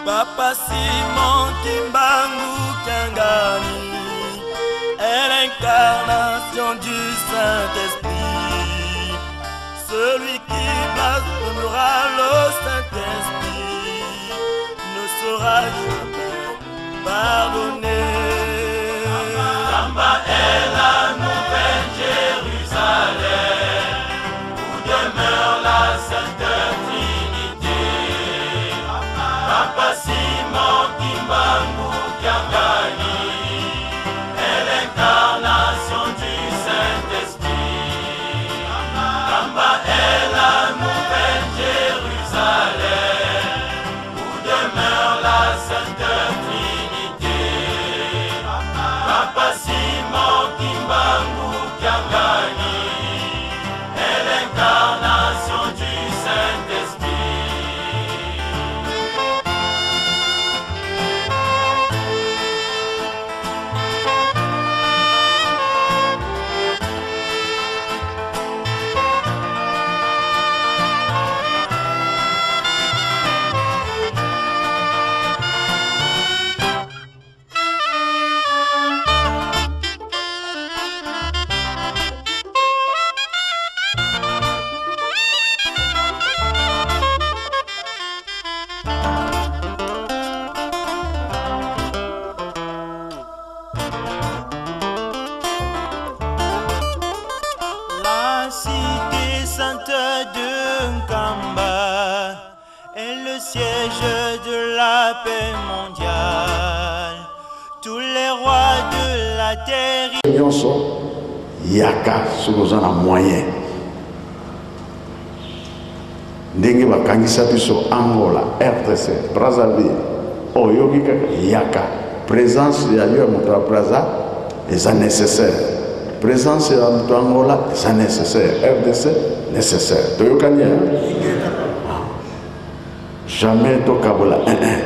Papa Simon Kimbangu Kiangani est l'incarnation du Saint-Esprit. Celui qui blasphémera le Saint-Esprit ne sera jamais pardonné. Kamba est la nouvelle Jérusalem où demeure la Sainte Trinité. Papa Simon Kimbangu Kiangani est l'incarnation du Saint-Esprit. Kamba est la nouvelle Jérusalem où demeure la Sainte Trinité. Papa Simon Kimbangu Kiangani est l'incarnation du Saint-Esprit. La cité sainte de Nkamba est le siège de la paix mondiale. Tous les rois de la terre nyonso yaka soki oza na moyen. Ndenge bakangisa biso Angola, RDC, Brazzaville, oyoki kaka yaka. Présence ya yo ya moto ya Brazza eza nécessaire, présence ya moto ya Angola eza nécessaire, RDC nécessaire. Toyokani ya jamais tokabola 1 1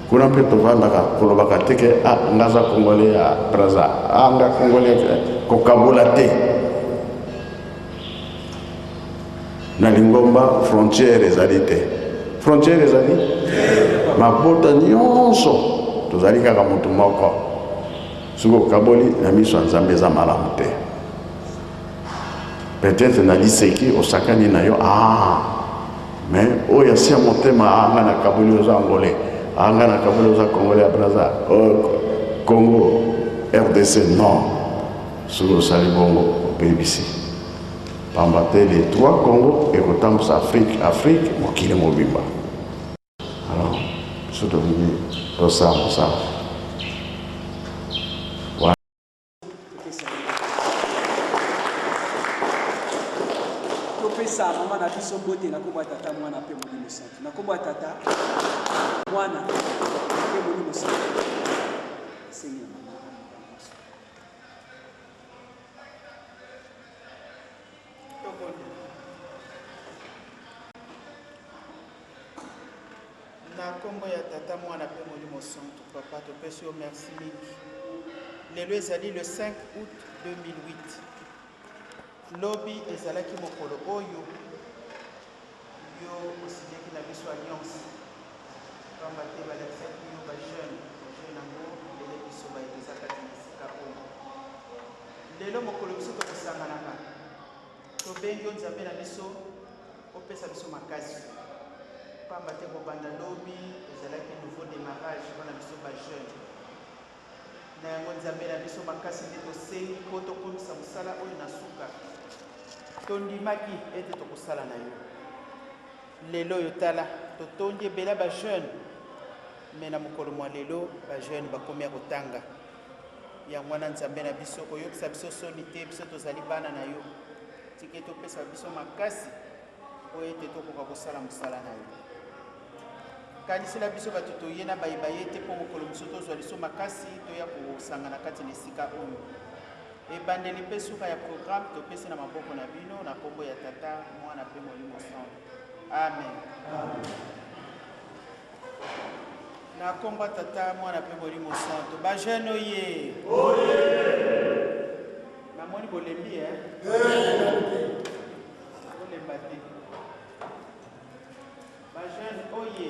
kuna mpe tovandaka kolobaka te ke ah, nga aza congolais ya Braza, ah, nga congolais, kokabola te. Na lingomba frontière ezali te, frontière ezali mabota nyonso, tozali kaka motu moko. Soki okaboli na miso ya Nzambe eza malamu te. Peut-être na liseki osakani na yo, ah, mais oyo asia motema, ah, nga nakaboli oza angolais, ah, nga nakaboli oza congolais ya Braza, oh, Congo RDC, non. Soki osali bongo obebisi, pamba te les trois Congo ekotambusa Afrique, Afrique mokili mobimba. Alors biso tolingi tosala mosala. Topesa mama na biso mbote na nkombo ya Tata, Mwana mpe Molimo Santu. Na nkombo ya Tata, Mwana mpe Molimo Santu. Esengi na mama. Na nkombo ya Tata, Mwana mpe Molimo Santu, Papa, topesi yo merci mingi. Lelo ezali le 5 août 2008. Lobi ezalaki mokolo oyo yo osinyaki na biso alliance, pamba te balakisaki yo bajeune, bajeune yango ndenge biso baye toza kati na esika oyo. Lelo mokolo biso tokosanganaka, tobengi yo Nzambe na biso, opesa biso makasi, pamba te kobanda lobi ezalaki nouveau démarrage mpona biso bajeune. Na yango Nzambe na biso, makasi nde tosengi mpo tokomisa mosala oyo na suka. Tondimaki ete tokosala na yo. Lelo oyo tala, totondi ebele ya bajeune, me na mokolo mwa lelo bajeune bakomi ya kotanga. Yango wana Nzambe na biso, koyokisa biso soni te, biso tozali bana na yo. Tika ete opesa biso makasi mpo ete tokoka kosala mosala na yo. Kanisela biso bato toye na baye baye te, mpo mokolo mosusu tozwa liso makasi toya kosangana kati na esika oyo. Ebandeli mpe suka ya programme topesi na maboko na bino na nkombo ya Tata, Mwana mpe Molimo Santu. Amen. Na nkombo ya Tata, Mwana mpe Molimo Santu. Bajeune oye! Namoni bolembi eh? Bolemba te. Bajeune oye!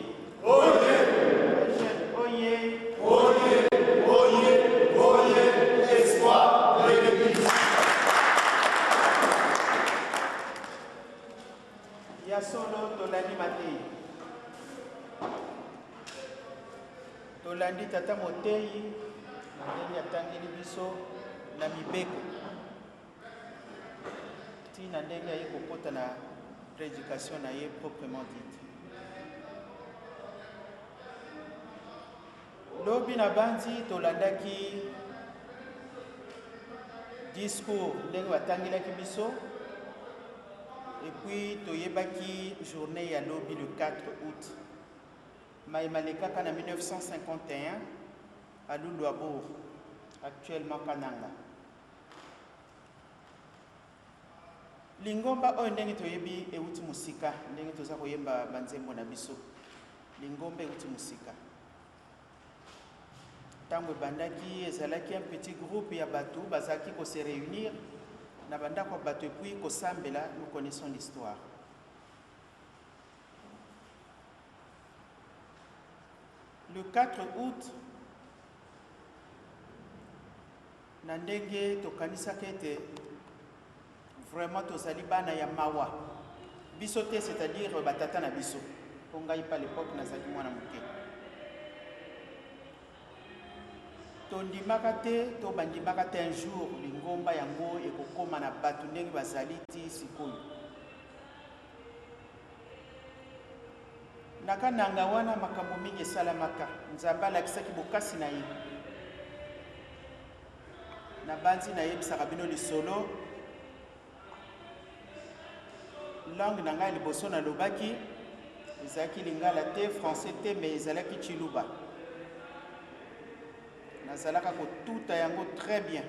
Tolandi tata moteyi na ndenge atangeli biso na mibeko ti na ndenge aye kokota na prédication na ye proprement dite. Lobi na banzi tolandaki discours ndenge batangelaki biso et puis toyebaki journée ya lobi le 4 août maye malekaka na 1951 à Luluabourg, actuellement Kananga. Lingomba oyo ndenge toyebi euti mosika, ndenge toza koyemba banzembo na biso. Lingomba euti mosika. Ntango ebandaki ezalaki un petit groupe ya bato bazalaki ko se réunir na bandako ya bato et puis kosambela, nous connaissons l'histoire. Le 4 août, na ndenge tokanisaka ete vraiment tozali bana ya mawa biso te, c'est-à-dire batata na biso, mpo ngai pa l'époque nazalaki mwana moke, tondimaka te to bandimaka te un jour lingomba yango ekokóma na bato ndenge bazali ti sikoyo. Na Kananga wana makambo mingi esalamaka. Nzambe alakisaki bokasi na ye. Nabanzi nayebisaka bino lisolo. Langue na ngai liboso nalobaki ezalaki lingala te, français te, mais ezalaki tshiluba. Nazalaka kotuta yango très bien.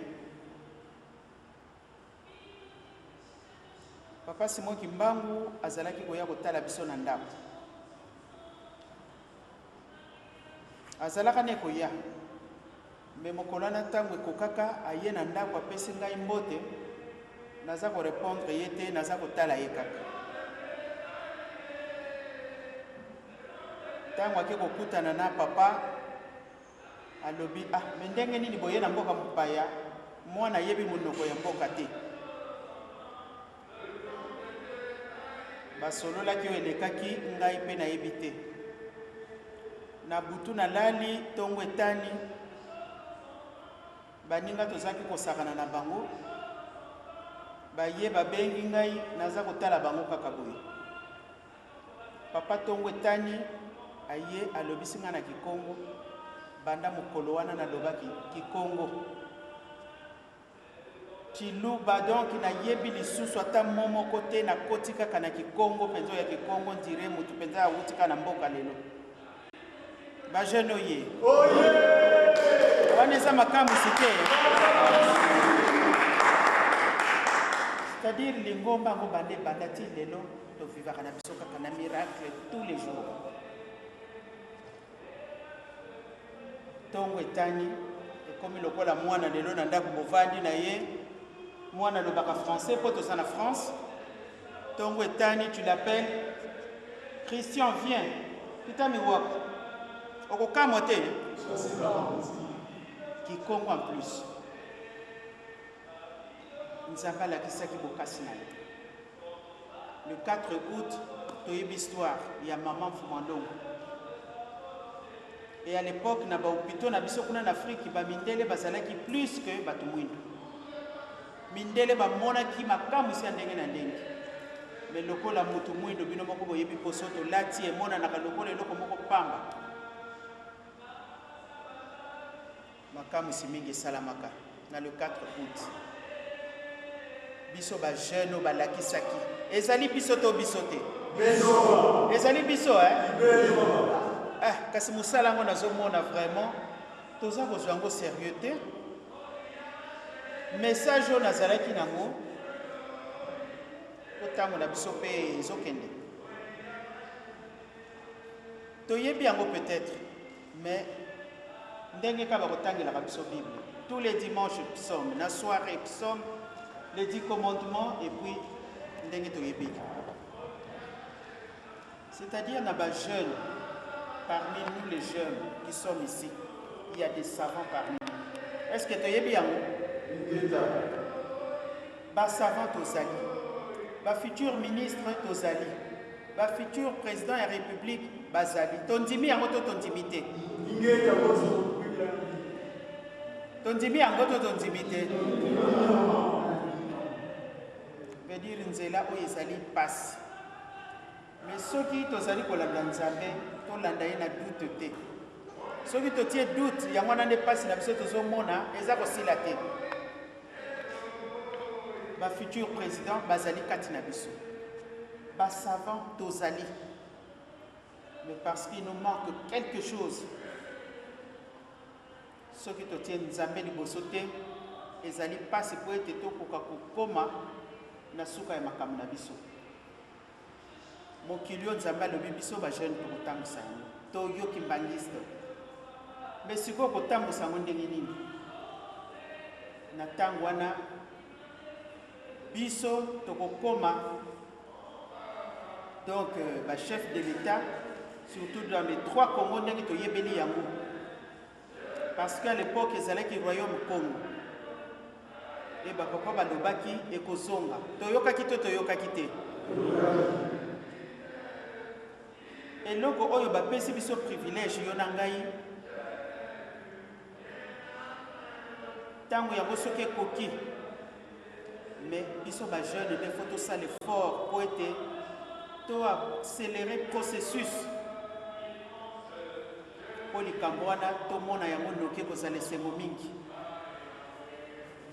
Papa Simon Kimbangu azalaki koya kotala biso na ndako. Azalaka ne koya. Me mokolo wana ntango ekokaka aye na ndako apesi ngai mbote, naza korepondre ye te, naza kotala ye kaka. Ntango ake kokutana na papa Alobi, Ah, mais ndenge nini boye na mboka mopaya, mwana ayebi monoko ya mboka te? Basololaki oyo elekaki, ngai mpe nayebi te. Na butu nalali, tongo etani, baninga tozalaki kosakana na bango baye babengi ngai, naza kotala bango kaka boye. Papa tongo etani aye alobisi nga na kikongo, banda mokolo wana nalobaki kikongo, tshiluba, donc nayebi lisusu ata mo moko te, nakoti kaka na kikongo mpenza ya kikongo ndire mutu mpenza awuti kaka na mboka lelo. Ba jeune oye wana eza makamwisi te, c'est-à-dire lingomba yango banda ebanda ti lelo tovivaka na biso kaka na miracle tous les jours. Ntongo etani ekomi lokola mwana lelo na ndako bovandi na ye, mwana alobaka français mpo toza na France. Ntongo etani, tu l'appelles, Christian viens, kita miwako, okokamwa te kikongo en plus. Nzambe alakisaki bokasi na ye. Le 4 août, toyebi histoire ya mama Mfuma Ndongo. Et à l'époque, na ba hôpitaux na biso kuna na Afrique, ba mindele bazalaki plus que bato mwindu. Mindele bamonaki makamwisi ya ndenge na ndenge. Mais lokola mutu mwindo bino moko boyebi poso tolati emonanaka lokola eloko moko pamba. Makamwisi mingi esalamaka na le 4 août. Biso ba jeune oyo balakisaki ezali biso to biso te? Ezali biso eh? Eh, kasi mosala yango nazomona vraiment toza kozwa yango sérieux te. Message oyo nazalaki nango po ntango na biso mpe ezokende, toyebi yango peut-être, mais ndenge kaka bakotangelaka biso Bible tous les dimanches, psaume na soirée, psaume, les 10 commandements, et puis ndenge toyebi, c'est-à-dire na ba jeunes, parmi nous les jeunes qui sommes ici, il y a des savants parmi nous. Est-ce que toyebi yango? Ba savants tozali, ba futur ministre tozali, ba futur président ya république bazali. Tondimi yango to tondimi te? Tondimi yango to tondimi te? Veut dire nzela oyo ezali pasi. Mais soki tozali kolanda Nzambe, tolanda ye na doute te. Soki totie doute, yango wana nde pasi na biso tozomona eza kosila te. Ba futur president bazali kati na biso. Ba savant tozali. Mais parce qu'il nous manque quelque chose. Soki totie Nzambe liboso te, ezali pasi po ete tokoka kokoma na suka ya makambo na biso. Mokili oyo Nzambe alobi biso ba jeune tokotambusa yango. To yo kimbanguiste. Mais sikoyo kotambusa yango ndenge nini? Na tango wana biso tokokoma donc euh, ba chef de l'État surtout dans les trois Congo ndenge toyebeli yango parce qu'à l'époque ezalaki royaume Congo e ba papa balobaki ekozonga toyokaki to toyokaki te eloko oyo bapesi biso privilège yo na ngai ntango yango soki ekoki mais biso bajeune nde fo tosala effort mpo ete to accéléré processus mpo likambo wana tomona yango noki ekozala esengo mingi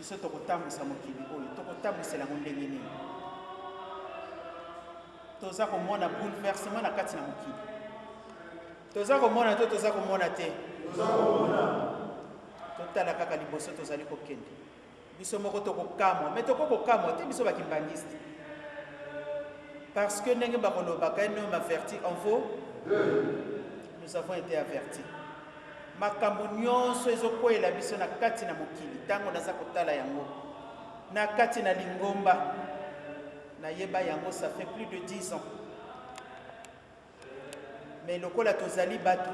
Biso tokotambwisa mokili oyo, tokotambwisela yango ndenge nini? Toza komona bouleversement na kati na mokili. Toza komona to toza komona te? Totala kaka liboso tozali kokende. Biso moko tokokamwa, mais tokoki kokamwa te biso ba kimbanguiste. Parce que ndenge bakolobaka un homme averti en vaut nous avons été avertis. Makambo nyonso ezokweyela biso na kati na mokili, ntango naza kotala yango na kati na lingomba, nayeba yango ça fait plus de 10 ans. Mais lokola tozali bato,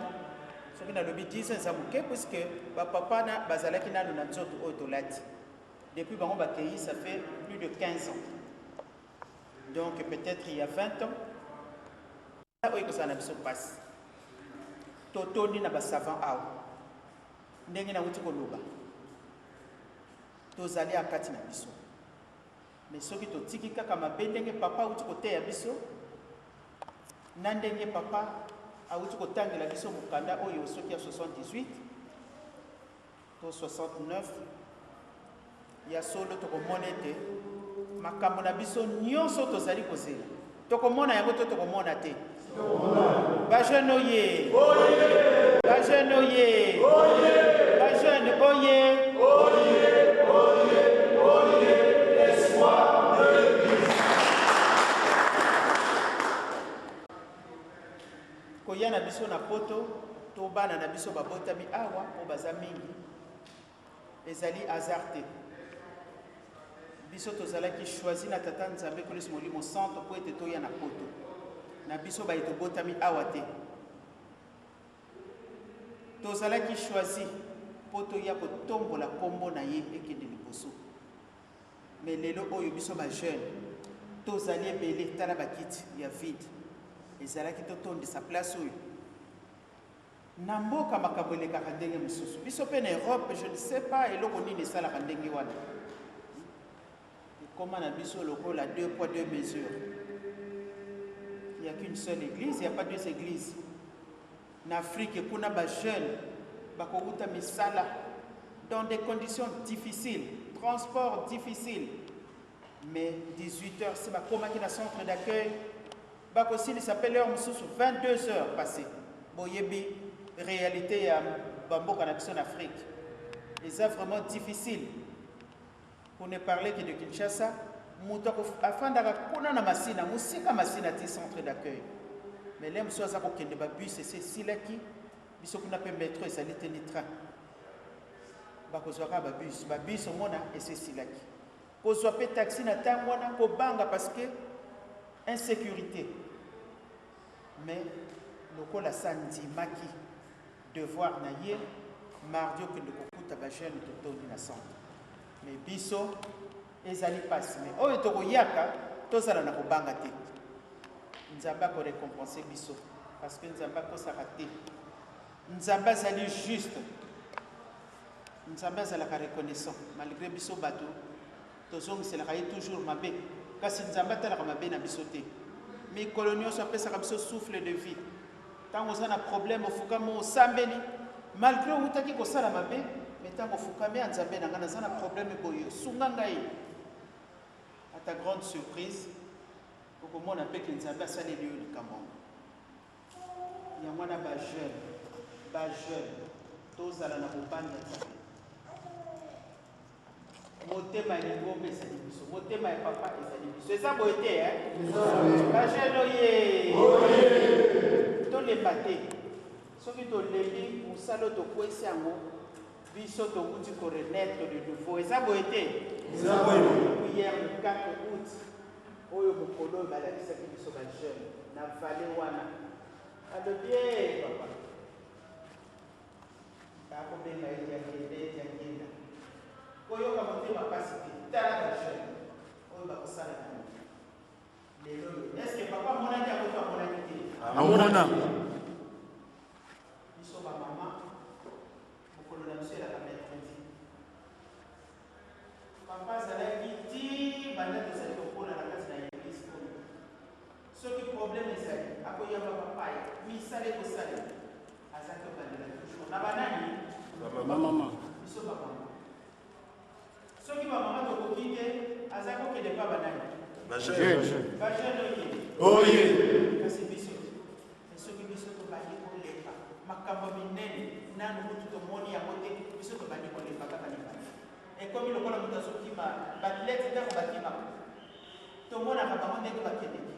soki nalobi 10 ans eza moke, puisque bapapa na bazalaki nano na nzoto oyo tolati. Depuis bango bakei, ça fait plus de 15 ans. Donc peut-être il y a 20 ans, oyo ekozala na biso mpasi. Totondi na basavant awa, ndenge nauti koloba, tozali akati na biso. Mais soki totiki kaka mabe ndenge papa auti koteya biso, na ndenge papa auti kotangela biso mokanda oyo soki ya 78 to 69, ya solo tokomona ete makambo na biso nyonso tozali kozela tokomona yango to tokomona te. Bajeune oye, bajeune oye, bajeune oye. Koya na biso na poto to bana na biso babotami awa po baza mingi ezali hasard te. Biso tozalaki choisi na Tata Nzambe Kolesi Molimo Santo po ete toya na poto. Na biso baye tobotami awa te. Tozalaki choisi po toya kotombola kombo na ye ekende liboso. Mais lelo oyo biso ba jeune tozali ebele, tala ba kiti ya vide ezalaki totondisa place oyo. Na mboka makambo elekaka ndenge mosusu, biso pe na Europe je ne sais pas eloko nini esalaka ndenge wana. Ekoma na biso lokola deux poids deux mesures. Il n'y a qu'une seule église, il n'y a pas deux églises. Na Afrique kuna ba jeunes bakowuta misala dans des conditions difficiles, transport difficile, mais 18 heures si bakomaki na centre d'accueil bakosilisa pe l'heure mosusu 22 heures passées. Boyebi réalité ya bamboka na biso na Afrique eza vraiment difficile. Pour ne parler que de Kinshasa, moto afandaka kuna na Masina, mosika Masina ti centre d'accueil. Mais le mosusu aza kokende ba bus esi esilaki, biso kuna pe metro ezali te ni train. Bakozwa kaka ba bus, ba bus omona esi esilaki. Kozwa pe taxi na tango wana kobanga parce que insécurité. Mais lokola sa ndimaki devoir na ye, mardi okende kokuta ba jeune totondi na centre. Mais biso ezali pasi mais oyo tokoyaka tozala na kobanga te. Nzambe ako recompenser biso parce que Nzambe akosaka te. Nzambe azali juste. Nzambe azalaka reconnaissant malgre biso batu tozongiselaka ye toujours mabe kasi Nzambe atalaka mabe na biso te. Mikolo nionso apesaka biso souffle de vie. Tango oza na problème ofukami osambeli malgre owutaki kosala mabe mais tango ofukami ah Nzambe na nga naza na problème boye sunga ngai. À ta grande surprise okomona pe ke Nzambe asaleli yo likambo yango. Yango wana ba jeune, ba jeune tozala na bobangi ya Nzambe. Motema ya lingomba ezali biso, motema ya papa ezali biso. Eza boye te eh? Ba jeune oye! Tolemba te. Soki tolembi mosala oyo tokwesi yango, biso towuti ko renaitre de nouveau. Eza boye te? Hier le 4 août Oyo mokolo oyo balakisaki biso ba jeune na vallee wana alobi ee papa bakobenga ye diangenda ye diangenda koyoka motema pasi te tala ba jeune oyo bakosala na yo lelo oyo est ce que papa amonaki yango to amonaki te? Amona. Biso ba mama mokolo na biso elaka mercredi. Papa azalaki ti banda tozali kokola na kati na eglise oyo. Soki problème ezali, akoyamba bapaya, misala ekosalema. Azalaki kobandela toujours na banani? Ba mama. Biso ba mama. Soki ba mama tokoki te, azalaki kokende pa banani? Ba jeune. Ba jeune oye. Oye. Kasi biso te. Mais soki biso tobandi kolemba makambo minene nanu kutu tomoni yango te, biso tobandi kolemba kaka libanda. Ekomi lokola moto azokima, ba athlètes ntango bakimaka tomonaka bango ndenge bakendeke,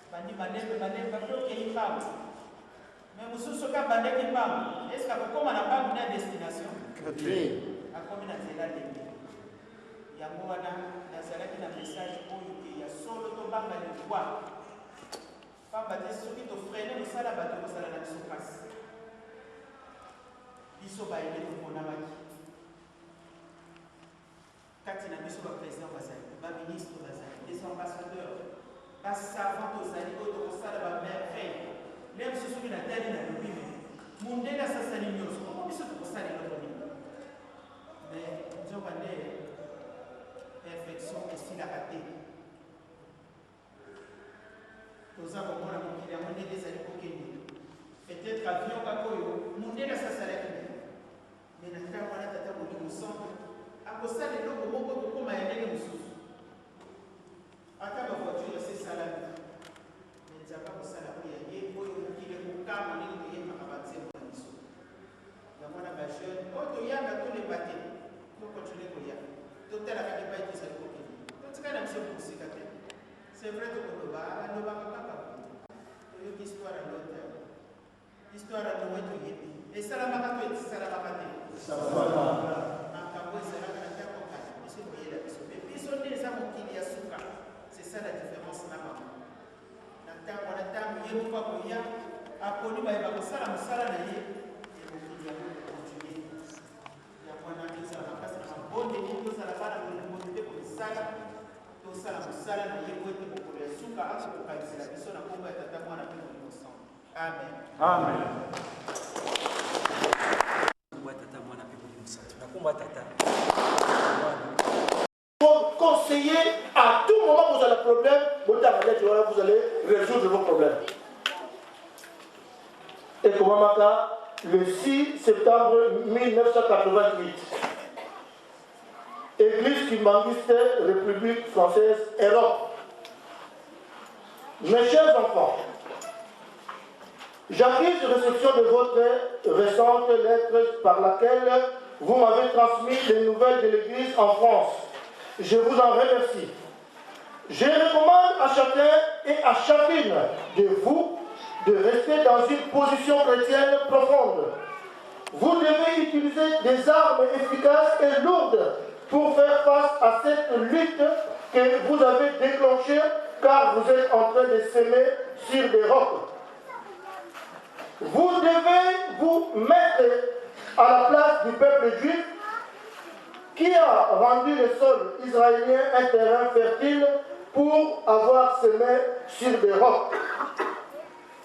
bandi malembe malembe bape okei mbangu. Mais mosusu soki abandaki mbangu, est-ce que akokoma na mbangu na destination? Akomi na nzela alembi. Yango wana nazalaki na message oyo ke ya solo tobanga liwa. Pamba te soki to freiner mosala ya bato ekozala na biso pasi. Biso ba aines toponamaki. Kati na biso ba presidents bazali, ba ministres bazali, des ambassadeurs, ba savants tozali oyo tokosala ba merveilles. Lelo mosusu soki natali nalobi mais mundele asasali nionso, bongo biso tokosala eloko nini? Mais nzoka nde perfection esilaka te. Toza komona mokili yango ndenge ezali kokende. Peut-etre avion kaka oyo mundele asi asalaki na ye. Mais na ntango wana Tata Molimo Santu akosala eloko moko ekokoma ya ndenge mosusu. Ata ba voiture esi esalami. Mais Nzambe akosala oyo ya ye, oyo mokili ekokamwa ndenge toyembaka ba nzembo na biso. Yango wana ba jeunes oyo toyaka tolemba te, to continuer koya. Totala kaka epai tozali kokende. Totikali na biso mosika te. C'est vrai tokoloba, alobaka kaka boye. Toyoki histoire ya Lot, histoire ya Noe toyebi. Esalamaka to esalamaka te? Makambo ezalaka na ntango ya kala, biso ekoyela biso mpe biso nde eza mokili ya suka. C'est ça la différence na bango. Na ntango wana, ntango ye moko akoya, aponi baye bakosala mosala na ye, e mokili yango ekokontinue. Yango wana, tozala makasi na mabondeli, tozala bana bolingo mpe komisala, tosala mosala na ye mpo ete mokolo ya suka akokokanisela biso na nkombo ya Tata, Mwana mpe Molimo Santu. Amen. Amen. Nkombo ya Tata, Mwana mpe Molimo Santu. Na nkombo ya Tata, Mwana. Conseiller à tout moment vous avez problème, vous allez résoudre vos problèmes. Et comment le 6 septembre 1988, Église kimbanguiste, République française, Europe. Mes chers enfants, j'accuse réception de votre récente lettre par laquelle vous m'avez transmis les nouvelles de l'Église en France. Je vous en remercie. Je recommande à chacun et à chacune de vous de rester dans une position chrétienne profonde. Vous devez utiliser des armes efficaces et lourdes pour faire face à cette lutte que vous avez déclenchée car vous êtes en train de semer sur des rocs. Vous devez vous mettre à la place du peuple juif qui a rendu le sol israélien un terrain fertile pour avoir semé sur des rocs.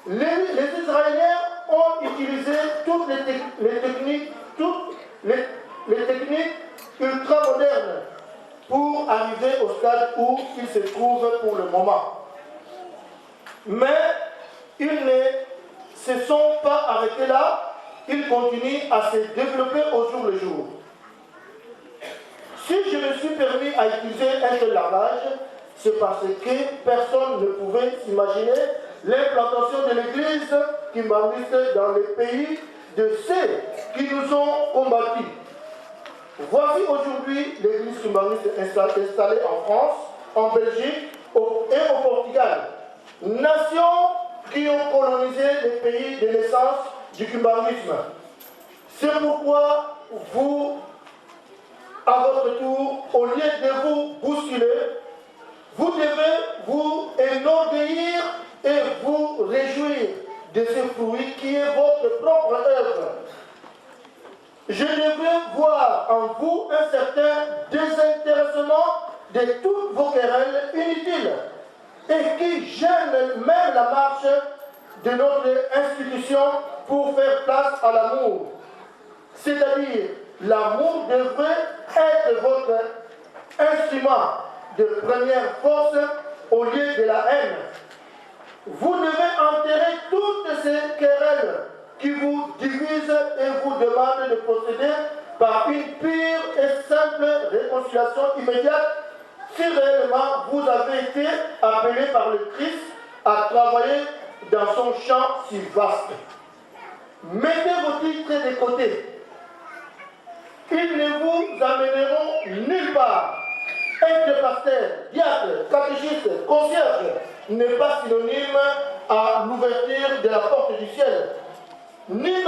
Les, les Israéliens ont utilisé toutes les, techniques, toutes les, les techniques ultra-modernes pour arriver au stade où ils se trouvent pour le moment. Mais ils ne se sont pas arrêtés là, ils continuent à se développer au jour le jour. Si je me suis permis à utiliser un tel langage, c'est parce que personne ne pouvait s'imaginer l'implantation de l'église kimbanguiste dans les pays de ceux qui nous ont combattus. Voici aujourd'hui l'église kimbanguiste installée en France, en Belgique et au Portugal. Nations qui ont colonisé les pays de naissance du kimbanguisme. C'est pourquoi vous, à votre tour, au lieu de vous bousculer, vous devez vous enorgueillir et vous réjouir de ce fruit qui est votre propre œuvre. Je devrais voir en vous un certain désintéressement de toutes vos querelles inutiles et qui gênent même la marche de notre institution pour faire place à l'amour. C'est-à-dire, l'amour devrait être votre instrument de première force au lieu de la haine. Vous devez enterrer toutes ces querelles qui vous divisent et vous demandent de procéder par une pure et simple réconciliation immédiate si réellement vous avez été appelé par le Christ à travailler dans son champ si vaste. Mettez vos titres de côté. Ils ne vous amèneront nulle part. Être pasteur, diacre, catéchiste, concierge n'est pas synonyme à l'ouverture de la porte du ciel, ni même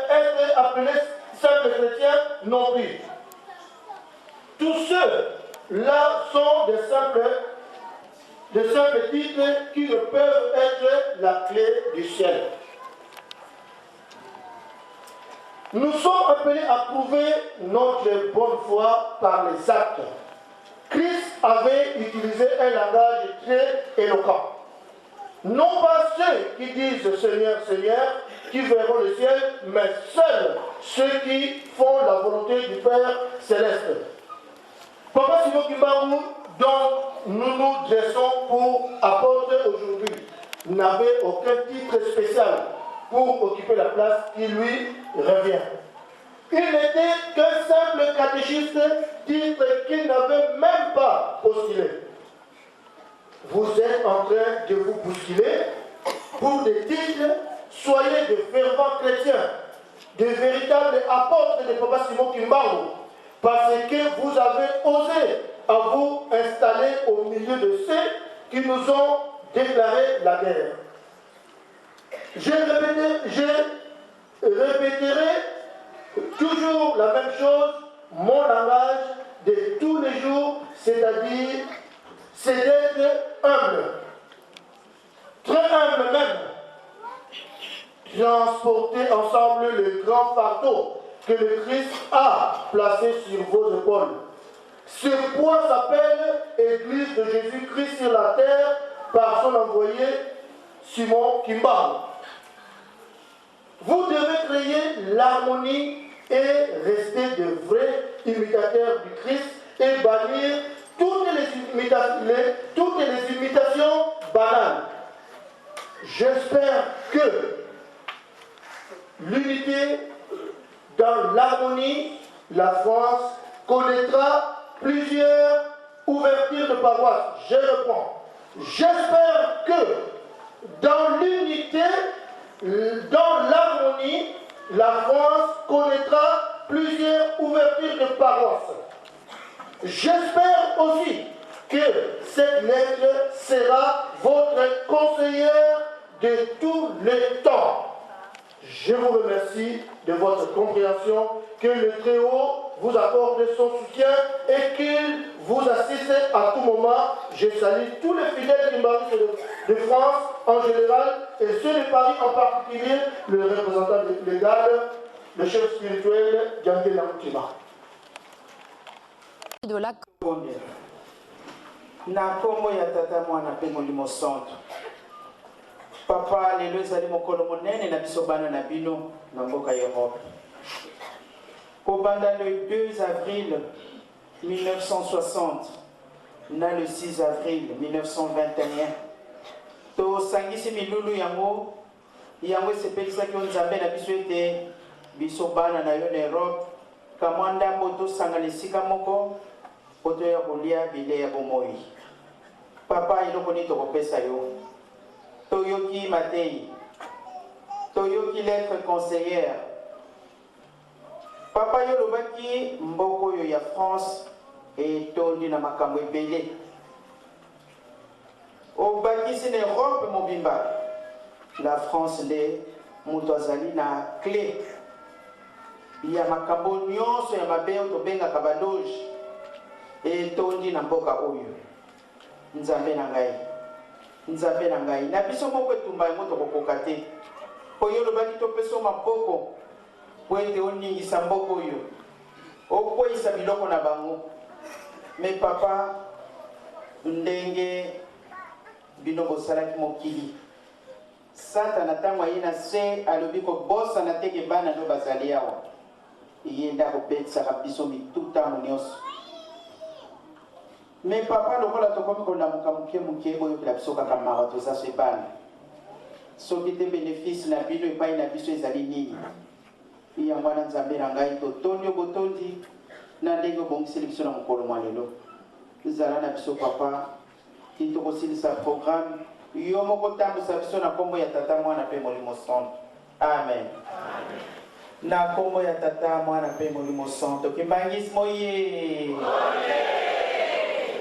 être appelé simple chrétien non plus. Tous ceux-là sont de simples, de simples titres qui ne peuvent être la clé du ciel. Nous sommes appelés à prouver notre bonne foi par les actes. Christ avait utilisé un langage très éloquent. Non pas ceux qui disent Seigneur, Seigneur, qui verront le ciel, mais seuls ceux qui font la volonté du Père céleste. Papa Simon Kimbangu, dont nous nous dressons pour apôtre aujourd'hui, n'avait aucun titre spécial pour occuper la place qui lui revient. Il n'était qu'un simple catéchiste, titre qu'il n'avait même pas postulé. Vous êtes en train de vous bousculer pour des titres, soyez de fervents chrétiens, de véritables apôtres de Papa Simon Kimbangu, parce que vous avez osé à vous installer au milieu de ceux qui nous ont déclaré la guerre. Je, je répéterai toujours la même chose, mon langage de tous les jours, c'est-à-dire, c'est d'être humble, très humble même, transporter ensemble le grand fardeau que le Christ a placé sur vos épaules. Ce poids s'appelle Église de Jésus-Christ sur la terre par son envoyé Simon Kimbangu. Vous devez créer l'harmonie et rester de vrais imitateurs du Christ et bannir toutes les, les, toutes les imitations banales. J'espère que l'unité dans l'harmonie, la France connaîtra plusieurs ouvertures de paroisses. Je reprends. J'espère que dans l'unité, dans l'harmonie, la France connaîtra plusieurs ouvertures de paroisses. J'espère aussi que cette lettre sera votre conseillère de tous les temps. Je vous remercie de votre compréhension, que le Très-Haut vous accorde son soutien et qu'il vous assiste à tout moment. Je salue tous les fidèles du de, de France en général et ceux de Paris en particulier, le représentant légal, le chef spirituel Djangé Namoutima. De la na nkombo ya tata mwana mpe molimo santo. Papa, lelo ezali mokolo monene na biso bana na bino na mboka Europe. Kobanda le 2 avril 1960 na le 6 avril 1921, tosangisi milulu yango. Yango esepelisaki yo Nzambe na biso ete biso bana na yo na Europe kamwa ndambo tosangana esika moko mpo toya kolia bilei ya bomoi. Papa, eloko nini tokopesa yo? Toyoki mateyi, toyoki lettre conseillère. Papa, yo olobaki mboka oyo ya France etondi na makambo ebele. Obakisi na Europe mobimba, la France nde moto azali na cle ya makambo nyonso ya mabe oyo tobengaka ba loge etondi na mboka oyo. Nzambe na ngai, Nzambe na ngai, na biso moko etumba yango tokokoka te, mpo yo olobaki topesa yo maboko mpo ete oningisa mboka oyo, okweisa biloko na bango. Mais papa, ndenge bino bosalaki mokili, Satana ntango aye na se alobi kobosana te ke bana no bazali awa. Ye nde akobetisaka biso mitu ntango nyonso. Mais papa, lokola tokomi kolamuka moke moke, boyokela biso kaka mawa, toza se bana. Soki te benefice na bino epai na biso ezali nini? Yango wana Nzambe na ngai, totondi yo botondi na ndenge obongiseli biso na mokolo mwa lelo. Zala na biso papa, ti tokosilisa programme. Yo moko tambusa biso na kombo ya Tata, Mwana pe Molimo Santu. Amen. Na kombo ya Tata, Mwana pe Molimo Santo. Kimbanguisme oye!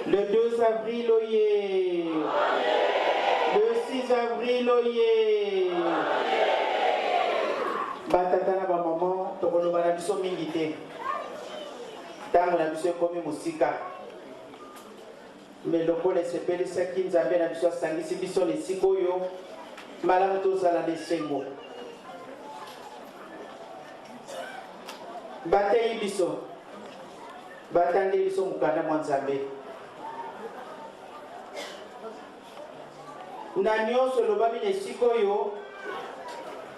Le 2 avril oye! Le 6 avril oye! Batata na bamama, tokoloba na biso mingi te. Ntango na biso ekomi mosika. Mais lokola esepelisaki Nzambe na biso asangisi biso na esika oyo, malamu tozala na esengo. Bateyi biso, batangeli biso mokanda mwa Nzambe. Na nyonso elobami na esika oyo,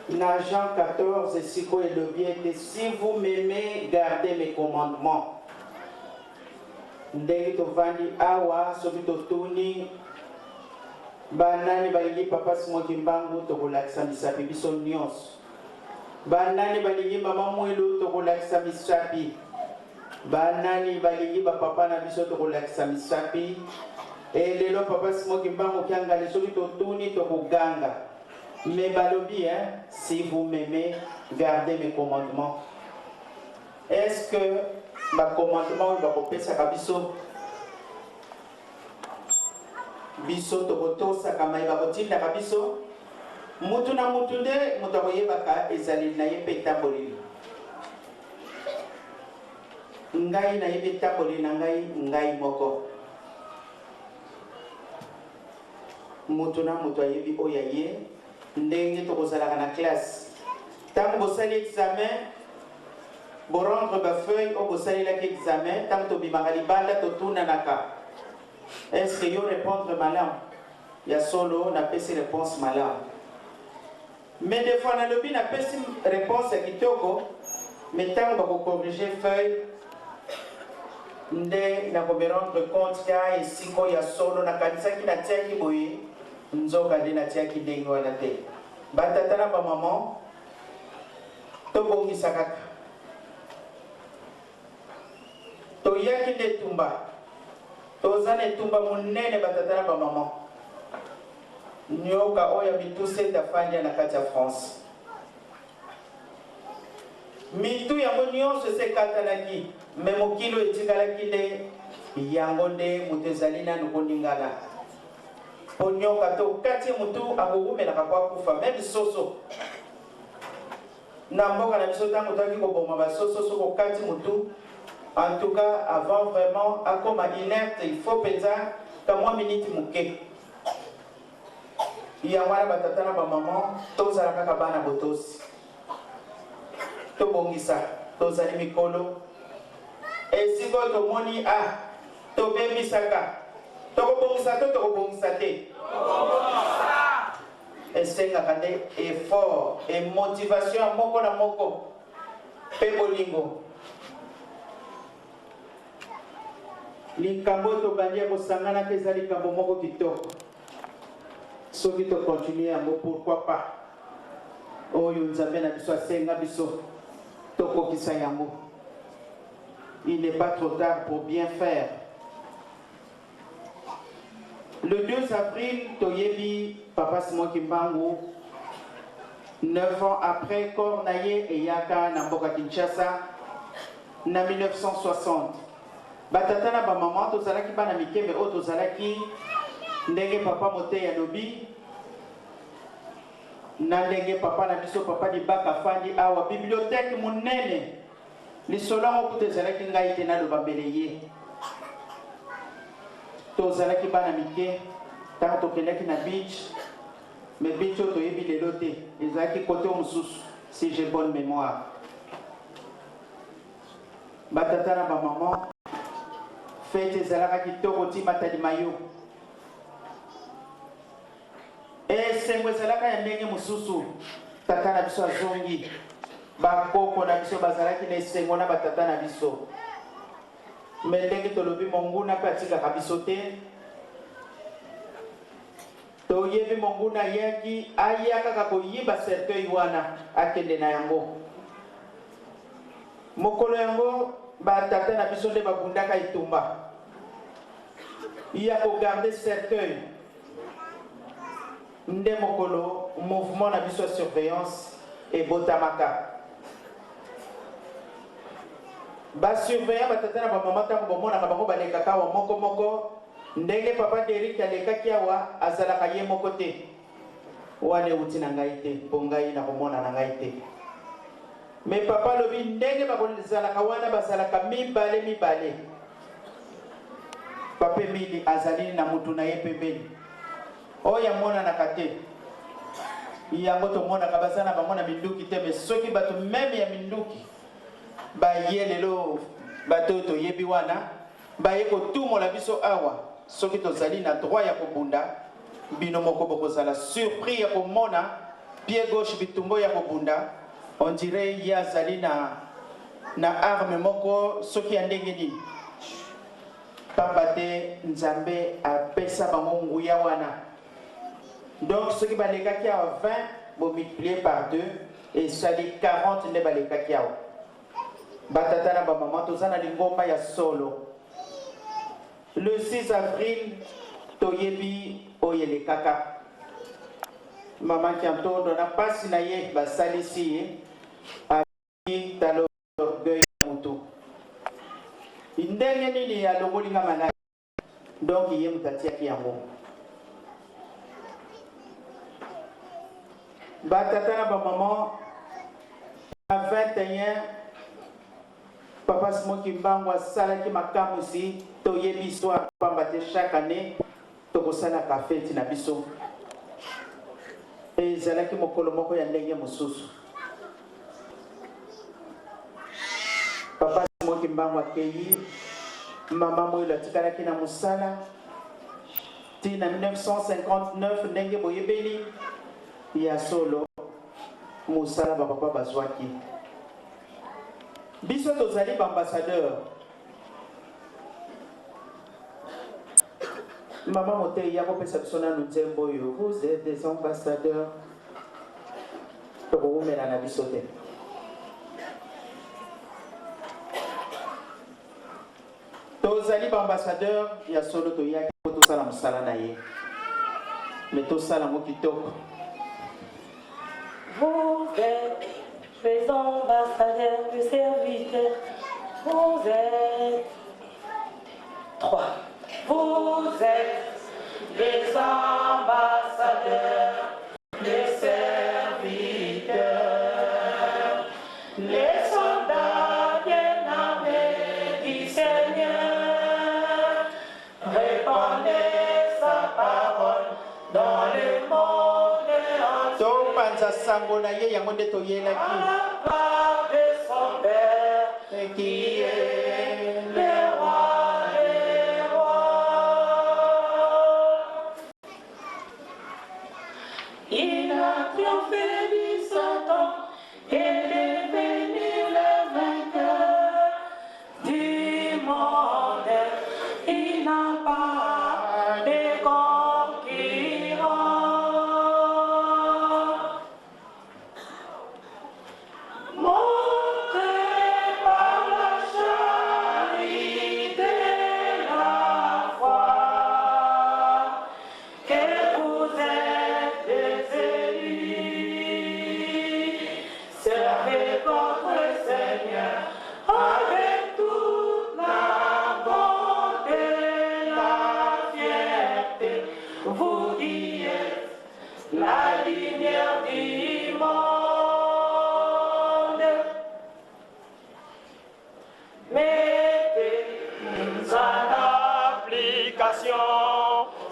na Jean 14 esika oyo elobi ete si vous m'aimez, gardez mes commandements. Ndenge tovandi awa soki totuni ba nani balingi papa Simon Kimbangu tokolakisa misapi biso nionso. Ba nani balingi mama Mwilu tokolakisa misapi. Ba nani balingi ba papa na biso tokolakisa misapi. E lelo papa Simon Kimbangu Kiangani soki totuni tokoganga. Mais balobi hein, si vous m'aimez, gardez mes commandements. Est-ce que ba commandement oyo bakopesaka biso biso tokotosaka maye bakotindaka biso? Mutu na mutu nde moto akoyebaka ezaleli na ye mpe etamboleli. Ngai nayebi etamboleli na ngai ngai moko. Moto na moto ayebi oyo ya ye. Ndenge tokozalaka na classe tango bosali examen, bo rendre ba feuilles oyo bosalelaki examen, tango tobimaka libanda totunanaka est ce que yo repondre malamu? Ya solo napesi reponse malamu. Mais des fois nalobi napesi reponse ya kitoko mais tango bako corriger feuille nde nako me rendre compte que ah esika oyo ya solo nakanisaki natiaki boye nzoka nde natiaki ndenge wana te. Ba tata na ba maman tobongisa kaka. Toyaki nde etumba. Toza na etumba monene ba tata na ba maman. Nioka oyo ya mitu sete afandi na kati ya France. Mitu yango nionso esi ekatanaki, mais mokili oyo etikalaki nde yango nde moto ezali nanu koningana. Po nioka ata okati ye mutu akowumelaka po akufa, meme soso. Na mboka na biso tango toyaki koboma ba soso soki okati mutu, en tout cas avant vraiment akoma inerte il faut penza ka mwa minute muke. Yango wana ba tata na ba maman tozala kaka bana botosi. Tobongisa, tozali mikolo. Esika oyo tomoni ah tobebisaka, tokobongisa to tokobongisa te? Esengaka nde effort et motivation ya moko na moko mpe bolingo. Likambo oyo tobandi ya kosanganaka eza likambo moko kitoko. Soki to continuer yango pourquoi pas? Oyo Nzambe na biso asenga biso tokokisa yango. Il n'est pas trop tard pour bien faire. Le 2 avril, toyebi Papa Simon Kimbangu, 9 ans après corps na ye eyaka na mboka Kinshasa na 1960. Batata na bamama tozalaki bana mike me oyo tozalaki ndenge papa Moteyi alobi na ndenge papa na biso papa Libaka afandi awa bibliothèque monene. Lisolo yango kutu ezalaki ngai te naloba mbele ye. Tozalaki bana mike ntango tokendaki na beach, mais beach oyo toyebi lelo te, ezalaki kote oyo mosusu si j'ai bonne mémoire. Batata na bamama, fete ezalaka kitoko ti Matadi Mayo. Esengo ezalaka ya ndenge mosusu. Tata na biso azongi. Bakoko na biso bazalaki na esengo na batata na biso. Me ndenge tolobi monguna mpe atikaka biso te. Toyebi monguna ayaki aya kaka koyiba cercueil wana akende na yango. Mokolo yango batata na biso nde babundaka etumba ya kogarde cercueil. Nde mokolo mouvement na biso ya surveillance ebotamaka. Ba surveillant ba tata na ba mama tango bomonaka bango balekaka awa moko moko ndenge papa Derrick alekaki awa azalaka ye moko te. Wana ewuti na ngai te po ngai nakomona na ngai te. Mais papa alobi ndenge bakozalaka wana bazalaka mibale mibale. Papa Emile azali na mutu na ye pembeni oyo amonanaka te yango tomonaka baza na bango na minduki te mais soki bato meme ya minduki baye lelo bato oyo toyebi wana baye kotumola biso awa soki tozali na droit ya kobunda bino moko bokozala surpris ya komona pied gauche bitumbo ya kobunda on dirait ye azali na na arme moko soki ya ndenge nini, pamba te Nzambe apesa bango nguya wana. Donc soki balekaki awa 20, bo multiplier par 2 esali 40 nde balekaki awa. Batata na bamama, toza na lingomba ya solo. Le 6 avril toyebi oyo elekaka. Mama Kiantondo na pasi na ye basalisi ye. Tala orgueil ya mutu ndenge nini alongoli nga maladi donc ye mutu atiaki yango. Ba tata na ba maman na 21 papa Simon Kimbangu asalaki makamwisi toyebi histoire pamba te chaque année tokosalaka feti na biso. Ezalaki mokolo moko ya ndenge mosusu. Papa Simon Kimbangu akeyi, mama Moyelo atikalaki na mosala ti na 1959 ndenge boyebeli ya solo mosala ba papa bazwaki. Biso tozali ba ambassadeur. Mama Moteyi akopesa biso nanu nzembo oyo vous êtes des ambassadeurs. Tokowumela na biso te. Tozali ba ambassadeur ya solo, toyaki po tosala mosala na ye, mais tosala yango kitoko. Vous êtes les ambassadeurs, les serviteurs, vous êtes 3. Vous êtes les ambassadeurs, les serviteurs, les soldats bien armés du Seigneur. Répandez sa parole dans le monde entier. Topanza sango na ye, yango nde toyelaki. À la part de son Père qui est le roi des rois.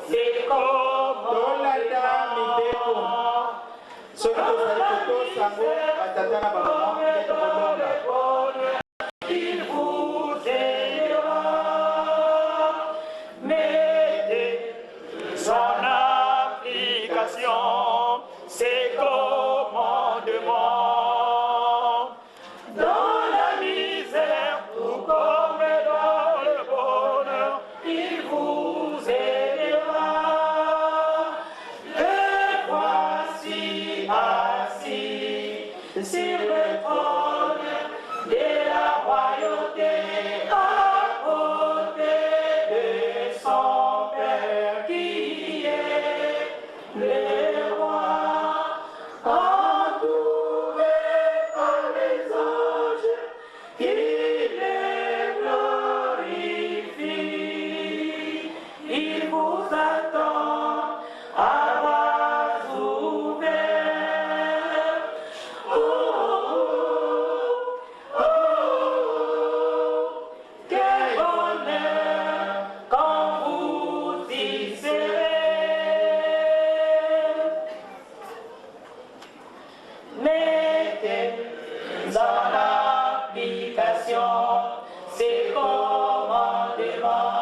Ses Tolanda mibeko. Soki tozali kotosa yango, batata na bamama, nde tokolonga. Il vous aidera. Mettez en application ses commandements. Dans la misère tout comme dans le bonheur, il vous aidera. Le voici assis sur le trône de la royauté, à côté de son Père qui est le roi, entouré par les anges qui le glorifient. Il vous attend à bras ouverts. Oh, oh, oh, quel bonheur quand vous y serez. Mettez en application ses commandements.